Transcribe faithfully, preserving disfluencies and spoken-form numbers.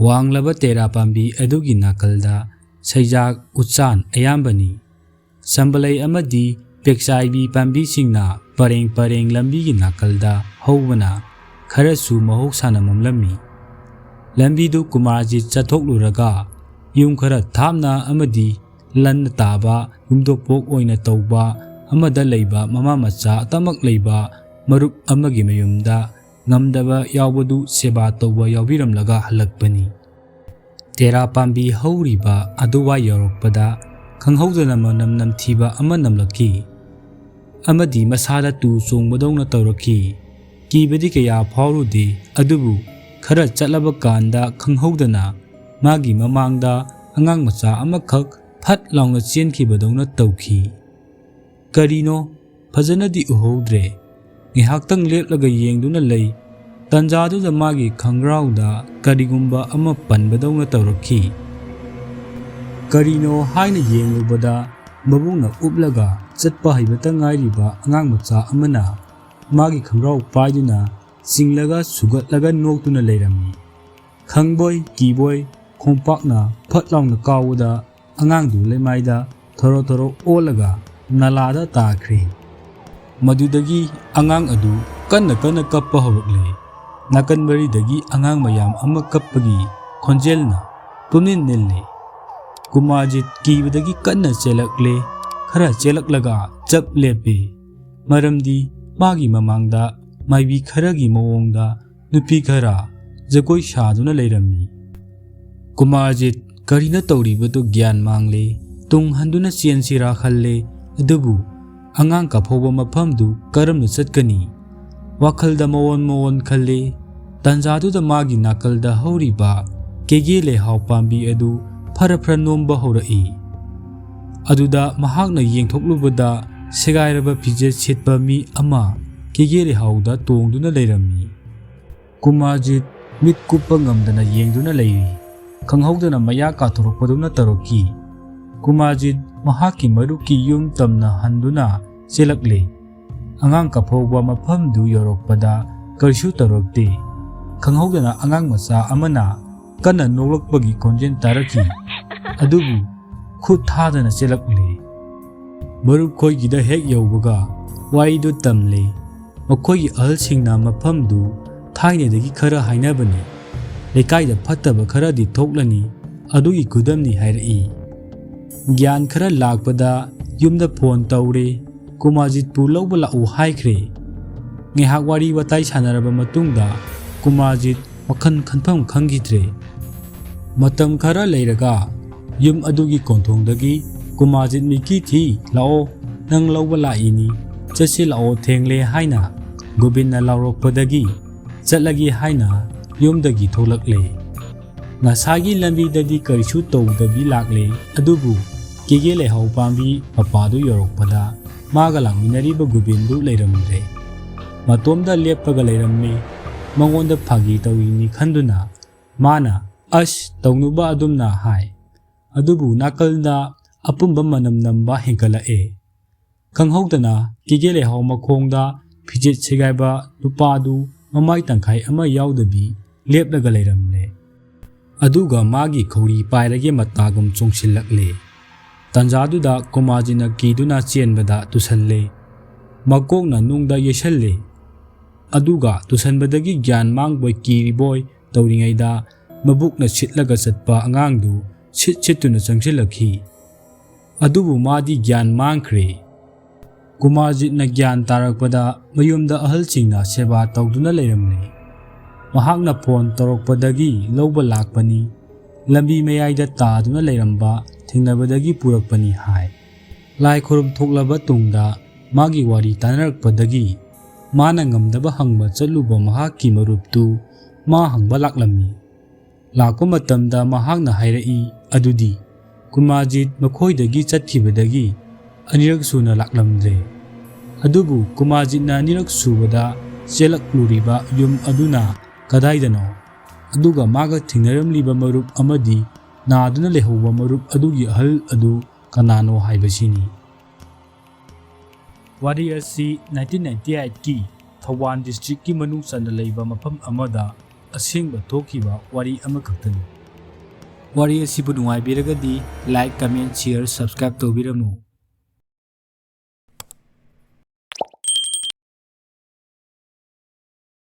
ꯋꯥꯡꯂꯕ ꯇꯦꯔꯥ ꯄꯥꯝꯕꯤ ꯑꯗꯨꯒꯤ ꯅꯥꯀꯜꯗ ꯁꯩꯖꯥꯛ ꯎꯆꯥꯟ ꯑꯌꯥꯝꯕꯅꯤ꯫ ꯁꯝꯕꯂꯩ ꯑꯃꯗꯤ ꯄꯦꯛꯆꯥꯏꯕꯤ ꯄꯥꯝꯕꯤꯁꯤꯡꯅ ꯄꯔꯦꯡ ꯄꯔꯦꯡ ꯂꯝꯕꯤꯒꯤ ꯅꯥꯀꯜꯗ ꯍꯧꯕꯅ ꯈꯔꯁꯨ ꯃꯍꯧꯁꯥꯅ ꯃꯝꯂꯝꯃꯤ꯫ ꯂꯝꯕꯤꯗꯨ ꯀꯨꯃꯥꯔꯖꯤꯠ ꯆꯠꯊꯣꯛꯂꯨꯔꯒ ꯌꯨꯝ ꯈꯔ ꯊꯥꯞꯅ ꯑꯃꯗꯤ ꯂꯟꯅ ꯇꯥꯕ ꯌꯨꯝꯗꯣꯄꯣꯛ ꯑꯣꯏꯅ ꯇꯧꯕ ꯑꯃꯗ ꯂꯩꯕ ꯃꯃꯥ ꯃꯆꯥ ꯑꯇꯃꯛ ꯂꯩꯕ ꯃꯔꯨꯞ ꯑꯃꯒꯤ ꯃꯌꯨꯝꯗ ꯉꯝꯗꯕ ꯌꯥꯎꯕꯗꯨ ꯁꯦꯕꯥ ꯇꯧꯕ ꯌꯥꯎꯕꯤꯔꯝꯂꯒ ꯍꯜꯂꯛꯄꯅꯤ꯫ ꯇꯦꯔꯥ ꯄꯥꯝꯕꯤ ꯍꯧꯔꯤꯕ ꯑꯗꯨꯋꯥꯏ ꯌꯧꯔꯛꯄꯗ ꯈꯪꯍꯧꯗꯅ ꯃꯅꯝ ꯅꯝꯊꯤꯕ ꯑꯃ ꯅꯝꯂꯛꯈꯤ ꯑꯃꯗꯤ ꯃꯁꯥꯗ ꯇꯨ ꯆꯣꯡꯕꯗꯧꯅ ꯇꯧꯔꯛꯈꯤ꯫ ꯀꯤꯕꯗꯤ ꯀꯌꯥ ꯐꯥꯎꯔꯨꯗꯦ, ꯑꯗꯨꯕꯨ ꯈꯔ ꯆꯠꯂꯕ ꯀꯥꯟꯗ ꯈꯪꯍꯧꯗꯅ ꯃꯥꯒꯤ ꯃꯃꯥꯡꯗ ꯑꯉꯥꯡ ꯃꯆꯥ ꯑꯃꯈꯛ ꯐꯠ ꯂꯥꯎꯅ ꯆꯦꯟꯈꯤꯕꯗꯧꯅ ꯇꯧꯈꯤ꯫ ꯀꯔꯤꯅꯣ? ꯐꯖꯅꯗꯤ ꯎꯍꯧꯗ꯭ꯔꯦ꯫ ꯉꯥꯏꯍꯥꯛꯇꯪ ꯂꯦꯞꯂꯒ ꯌꯦꯡꯗꯨꯅ ꯂꯩ꯫ ꯇꯟꯖꯥꯗꯨꯗ ꯃꯥꯒꯤ ꯈꯪꯒ꯭ꯔꯥꯎꯗ ꯀꯔꯤꯒꯨꯝꯕ ꯑꯃ ꯄꯟꯕꯗꯧꯅ ꯇꯧꯔꯛꯈꯤ꯫ ꯀꯔꯤꯅꯣ ꯍꯥꯏꯅ ꯌꯦꯡꯂꯨꯕꯗ ꯃꯕꯨꯛꯅ ꯎꯞꯂꯒ ꯆꯠꯄ ꯍꯩꯕꯇ ꯉꯥꯏꯔꯤꯕ ꯑꯉꯥꯡ ꯃꯆꯥ ꯑꯃꯅ ꯃꯥꯒꯤ ꯈꯪꯒ꯭ꯔꯥꯎ ꯄꯥꯏꯗꯨꯅ ꯆꯤꯡꯂꯒ ꯁꯨꯒꯠꯂꯒ ꯅꯣꯛꯇꯨꯅ ꯂꯩꯔꯝꯃꯤ꯫ ꯈꯪꯕꯣꯏ ꯀꯤꯕꯣꯏ ꯈꯣꯡꯄꯥꯛꯅ ꯐꯠ ꯂꯥꯎꯅ ꯀꯥꯎꯕꯗ ꯑꯉꯥꯡꯗꯨ ꯂꯩꯃꯥꯏꯗ ꯊꯣꯔꯣ ꯊꯣꯔꯣ ꯑꯣꯜꯂꯒ ꯅꯂꯥꯗ ꯇꯥꯈ꯭ꯔꯦ꯫ ꯃꯗꯨꯗꯒꯤ ꯑꯉꯥꯡ ꯑꯗꯨ ꯀꯟꯅ ꯀꯟꯅ ꯀꯞꯄ ꯍꯧꯔꯛꯂꯦ꯫ ꯅꯥꯀꯟ ꯃꯔꯤꯗꯒꯤ ꯑꯉꯥꯡ ꯃꯌꯥꯝ ꯑꯃ ꯀꯞꯄꯒꯤ ꯈꯣꯟꯖꯦꯜꯅ ꯄꯨꯝꯅꯤꯜ ꯅꯤꯜꯂꯦ꯫ ꯀꯨꯃꯥꯔꯖꯤꯠ ꯀꯤꯕꯗꯒꯤ ꯀꯟꯅ ꯆꯦꯜꯂꯛꯂꯦ꯫ ꯈꯔ ꯆꯦꯜꯂꯛꯂꯒ ꯆꯞ ꯂꯦꯞꯄꯦ꯫ ꯃꯔꯝꯗꯤ ꯃꯥꯒꯤ ꯃꯃꯥꯡꯗ ꯃꯥꯏꯕꯤ ꯈꯔꯒꯤ ꯃꯑꯣꯡꯗ ꯅꯨꯄꯤ ꯈꯔ ꯖꯒꯣꯏ ꯁꯥꯗꯨꯅ ꯂꯩꯔꯝꯃꯤ꯫ ꯀꯨꯃꯥꯔꯖꯤꯠ ꯀꯔꯤꯅꯣ ꯇꯧꯔꯤꯕꯗꯨ ꯒ꯭ꯌꯥꯟ ꯃꯥꯡꯂꯦ꯫ ꯇꯨꯡ ꯍꯟꯗꯨꯅ ꯆꯦꯟꯁꯤꯔꯥ ꯈꯜꯂꯦ, ꯑꯗꯨꯕꯨ ꯑꯉꯥꯡ ꯀꯥꯐꯧꯕ ꯃꯐꯝꯗꯨ ꯀꯔꯝꯅ ꯆꯠꯀꯅꯤ? ꯋꯥꯈꯜꯗ ꯃꯑꯣꯟ ꯃꯑꯣꯟ ꯈꯜꯂꯦ꯫ ꯇꯥꯟꯖꯥꯗꯨꯗ ꯃꯥꯒꯤ ꯅꯥꯀꯜꯗ ꯍꯧꯔꯤꯕ ꯀꯦꯒꯦ ꯂꯩꯍꯥꯎ ꯄꯥꯝꯕꯤ ꯑꯗꯨ ꯐꯔ ꯐꯔ ꯅꯣꯝꯕ ꯍꯧꯔꯛꯏ꯫ ꯑꯗꯨꯗ ꯃꯍꯥꯛꯅ ꯌꯦꯡꯊꯣꯛꯂꯨꯕꯗ ꯁꯦꯒꯥꯏꯔꯕ ꯐꯤꯖꯦꯠ ꯁꯦꯠꯄ ꯃꯤ ꯑꯃ ꯀꯦꯒꯦ ꯂꯩꯍꯥꯎꯗ ꯇꯣꯡꯗꯨꯅ ꯂꯩꯔꯝꯃꯤ꯫ ꯀꯨꯃꯥꯔꯖꯤꯠ ꯃꯤꯠ ꯀꯨꯞꯄ ꯉꯝꯗꯅ ꯌꯦꯡꯗꯨꯅ ꯂꯩꯔꯤ꯫ ꯈꯪꯍꯧꯗꯅ ꯃꯌꯥ ꯀꯥꯊꯣꯔꯛꯄꯗꯧꯅ ꯇꯧꯔꯛꯈꯤ꯫ ꯀꯨꯃꯥꯔꯖꯤꯠ ꯃꯍꯥꯛꯀꯤ ꯃꯔꯨꯞꯀꯤ ꯌꯨꯝ ꯇꯝꯅ ꯍꯟꯗꯨꯅ ꯆꯦꯜꯂꯛꯂꯦ꯫ ꯑꯉꯥꯡ ꯀꯥꯐꯧꯕ ꯃꯐꯝꯗꯨ ꯌꯧꯔꯛꯄꯗ ꯀꯔꯤꯁꯨ ꯇꯧꯔꯛꯇꯦ꯫ ꯈꯪꯍꯧꯗꯅ ꯑꯉꯥꯡ ꯃꯆꯥ ꯑꯃꯅ ꯀꯟꯅ ꯅꯣꯛꯂꯛꯄꯒꯤ ꯈꯣꯟꯖꯦꯜ ꯇꯥꯔꯛꯈꯤ꯫ ꯑꯗꯨꯕꯨ ꯈꯨꯠ ꯊꯥꯗꯅ ꯆꯦꯜꯂꯛꯂꯦ꯫ ꯃꯔꯨꯞ ꯈꯣꯏꯒꯤꯗ ꯍꯦꯛ ꯌꯧꯕꯒ ꯋꯥꯔꯤꯗꯨ ꯇꯝꯂꯦ꯫ ꯃꯈꯣꯏꯒꯤ ꯑꯍꯜꯁꯤꯡꯅ ꯃꯐꯝꯗꯨ ꯊꯥꯏꯅꯗꯒꯤ ꯈꯔ ꯍꯥꯏꯅꯕꯅꯤ, ꯂꯩꯀꯥꯏꯗ ꯐꯠꯇꯕ ꯈꯔꯗꯤ ꯊꯣꯛꯂꯅꯤ, ꯑꯗꯨꯒꯤ ꯈꯨꯗꯝꯅꯤ ꯍꯥꯏꯔꯛꯏ꯫ ꯒ꯭ꯌꯥꯟ ꯈꯔ ꯂꯥꯛꯄꯗ ꯌꯨꯝꯗ ꯐꯣꯟ ꯇꯧꯔꯦ, ꯀꯨꯃꯥꯔꯖꯤꯠꯄꯨ ꯂꯧꯕ ꯂꯥꯛꯎ ꯍꯥꯏꯈ꯭ꯔꯦ꯫ ꯉꯥꯏꯍꯥꯛ ꯋꯥꯔꯤ ꯋꯥꯇꯥꯏ ꯁꯥꯟꯅꯔꯕ ꯃꯇꯨꯡꯗ ꯀꯨꯃꯥꯔꯖꯤꯠ ꯋꯥꯈꯜ ꯈꯟꯐꯝ ꯈꯪꯈꯤꯗ꯭ꯔꯦ꯫ ꯃꯇꯝ ꯈꯔ ꯂꯩꯔꯒ ꯌꯨꯝ ꯑꯗꯨꯒꯤ ꯀꯣꯟꯊꯣꯡꯗꯒꯤ ꯀꯨꯃꯥꯔꯖꯤꯠ ꯃꯤꯀꯤ ꯊꯤ, "ꯂꯥꯛꯑꯣ, ꯅꯪ ꯂꯧꯕ ꯂꯥꯛꯏꯅꯤ, ꯆꯠꯁꯤ ꯂꯥꯛꯑꯣ, ꯊꯦꯡꯂꯦ" ꯍꯥꯏꯅ ꯒꯣꯕꯤꯟꯅ ꯂꯥꯎꯔꯛꯄꯗꯒꯤ ꯆꯠꯂꯒꯦ ꯍꯥꯏꯅ ꯌꯨꯝꯗꯒꯤ ꯊꯣꯛꯂꯛꯂꯦ꯫ ꯉꯁꯥꯏꯒꯤ ꯂꯝꯕꯤꯗꯗꯤ ꯀꯔꯤꯁꯨ ꯇꯧꯗꯕꯤ ꯂꯥꯛꯂꯦ, ꯑꯗꯨꯕꯨ ꯀꯦꯒꯦ ꯂꯩꯍꯥꯎ ꯄꯥꯝꯕꯤ ꯃꯄꯥꯗꯨ ꯌꯧꯔꯛꯄꯗ ꯃꯥꯒ ꯂꯥꯛꯃꯤꯟꯅꯔꯤꯕ ꯒꯣꯕꯤꯟꯗꯨ ꯂꯩꯔꯝꯗ꯭ꯔꯦ꯫ ꯃꯇꯣꯝꯗ ꯂꯦꯞꯄꯒ ꯂꯩꯔꯝꯃꯤ꯫ ꯃꯉꯣꯟꯗ ꯐꯥꯒꯤ ꯇꯧꯔꯤꯅꯤ ꯈꯟꯗꯨꯅ ꯃꯥꯅ "ꯑꯁ, ꯇꯧꯅꯨꯕ ꯑꯗꯨꯝꯅ" ꯍꯥꯏ꯫ ꯑꯗꯨꯕꯨ ꯅꯥꯀꯜꯗ ꯑꯄꯨꯝꯕ ꯃꯅꯝ ꯅꯝꯕ ꯍꯦꯟꯒꯠꯂꯛꯑꯦ꯫ ꯈꯪꯍꯧꯗꯅ ꯀꯦꯒꯦ ꯂꯩꯍꯥꯎ ꯃꯈꯣꯡꯗ ꯐꯤꯖꯦꯠ ꯁꯦꯒꯥꯏꯕ ꯅꯨꯄꯥꯗꯨ ꯃꯃꯥꯏ ꯇꯪꯈꯥꯏ ꯑꯃ ꯌꯥꯎꯗꯕꯤ ꯂꯦꯞꯂꯒ ꯂꯩꯔꯝꯂꯦ꯫ ꯑꯗꯨꯒ ꯃꯥꯒꯤ ꯈꯧꯔꯤ ꯄꯥꯏꯔꯒꯦ ꯃꯇꯥꯒꯨꯝ ꯆꯣꯡꯁꯤꯜꯂꯛꯂꯦ꯫ ꯇꯥꯟꯖꯥꯗꯨꯗ ꯀꯨꯃꯥꯔꯖꯤꯠꯅ ꯀꯤꯗꯨꯅ ꯆꯦꯟꯕꯗ ꯇꯨꯁꯜꯂꯦ꯫ ꯃꯀꯣꯛꯅ ꯅꯨꯡꯗ ꯌꯩꯁꯜꯂꯦ꯫ ꯑꯗꯨꯒ ꯇꯨꯁꯟꯕꯗꯒꯤ ꯒ꯭ꯌꯥꯟ ꯃꯥꯡꯕꯣꯏ ꯀꯤꯔꯤꯕꯣꯏ ꯇꯧꯔꯤꯉꯩꯗ ꯃꯕꯨꯛꯅ ꯁꯤꯠꯂꯒ ꯆꯠꯄ ꯑꯉꯥꯡꯗꯨ ꯁꯤꯠ ꯁꯤꯠꯇꯨꯅ ꯆꯪꯁꯤꯜꯂꯛꯈꯤ꯫ ꯑꯗꯨꯕꯨ ꯃꯥꯗꯤ ꯒ꯭ꯌꯥꯟ ꯃꯥꯡꯈ꯭ꯔꯦ꯫ ꯀꯨꯃꯥꯔꯖꯤꯠꯅ ꯒ꯭ꯌꯥꯟ ꯇꯥꯔꯛꯄꯗ ꯃꯌꯨꯝꯗ ꯑꯍꯜꯁꯤꯡꯅ ꯁꯦꯕꯥ ꯇꯧꯗꯨꯅ ꯂꯩꯔꯝꯂꯦ꯫ ꯃꯍꯥꯛꯅ ꯐꯣꯟ ꯇꯧꯔꯛꯄꯗꯒꯤ ꯂꯧꯕ ꯂꯥꯛꯄꯅꯤ, ꯂꯝꯕꯤ ꯃꯌꯥꯏꯗ ꯇꯥꯗꯨꯅ ꯂꯩꯔꯝꯕ ꯊꯦꯡꯅꯕꯗꯒꯤ ꯄꯨꯔꯛꯄꯅꯤ ꯍꯥꯏ꯫ ꯂꯥꯏ ꯈꯨꯔꯨꯝ ꯊꯣꯛꯂꯕ ꯇꯨꯡꯗ ꯃꯥꯒꯤ ꯋꯥꯔꯤ ꯇꯥꯅꯔꯛꯄꯗꯒꯤ ꯃꯥꯅ ꯉꯝꯗꯕ ꯍꯪꯕ ꯆꯠꯂꯨꯕ ꯃꯍꯥꯛꯀꯤ ꯃꯔꯨꯞꯇꯨ ꯃꯥ ꯍꯪꯕ ꯂꯥꯛꯂꯝꯃꯤ꯫ ꯂꯥꯛꯄ ꯃꯇꯝꯗ ꯃꯍꯥꯛꯅ ꯍꯥꯏꯔꯛꯏ ꯑꯗꯨꯗꯤ ꯀꯨꯃꯥꯔꯖꯤꯠ ꯃꯈꯣꯏꯗꯒꯤ ꯆꯠꯈꯤꯕꯗꯒꯤ ꯑꯅꯤꯔꯛ ꯁꯨꯅ ꯂꯥꯛꯂꯝꯗ꯭ꯔꯦ꯫ ꯑꯗꯨꯕꯨ ꯀꯨꯃꯥꯔꯖꯤꯠꯅ ꯑꯅꯤꯔꯛ ꯁꯨꯕꯗ ꯆꯦꯜꯂꯛꯂꯨꯔꯤꯕ ꯌꯨꯝ ꯑꯗꯨꯅ ꯀꯗꯥꯏꯗꯅꯣ? ꯑꯗꯨꯒ ꯃꯥꯒ ꯊꯦꯡꯅꯔꯝꯂꯤꯕ ꯃꯔꯨꯞ ꯑꯃꯗꯤ ꯅꯥꯗꯨꯅ ꯂꯩꯍꯧꯕ ꯃꯔꯨꯞ ꯑꯗꯨꯒꯤ ꯑꯍꯜ ꯑꯗꯨ ꯀꯅꯥꯅꯣ ꯍꯥꯏꯕꯁꯤꯅꯤ꯫ ꯋꯥꯔꯤ ꯑꯁꯤ ꯅꯥꯏꯟꯇꯤꯟ ꯅꯥꯏꯟꯇꯤ ꯑꯩꯠꯀꯤ ꯊꯧꯕꯥꯜ ꯗꯤꯁꯇ꯭ꯔꯤꯛꯀꯤ ꯃꯅꯨꯡ ꯆꯟꯅ ꯂꯩꯕ ꯃꯐꯝ ꯑꯃꯗ ꯑꯁꯦꯡꯕ ꯊꯣꯛꯈꯤꯕ ꯋꯥꯔꯤ ꯑꯃꯈꯛꯇꯅꯤ꯫ ꯋꯥꯔꯤ ꯑꯁꯤꯕꯨ ꯅꯨꯡꯉꯥꯏꯕꯤꯔꯒꯗꯤ like, comment, share, subscribe ꯇꯧꯕꯤꯔꯝꯃꯨ꯫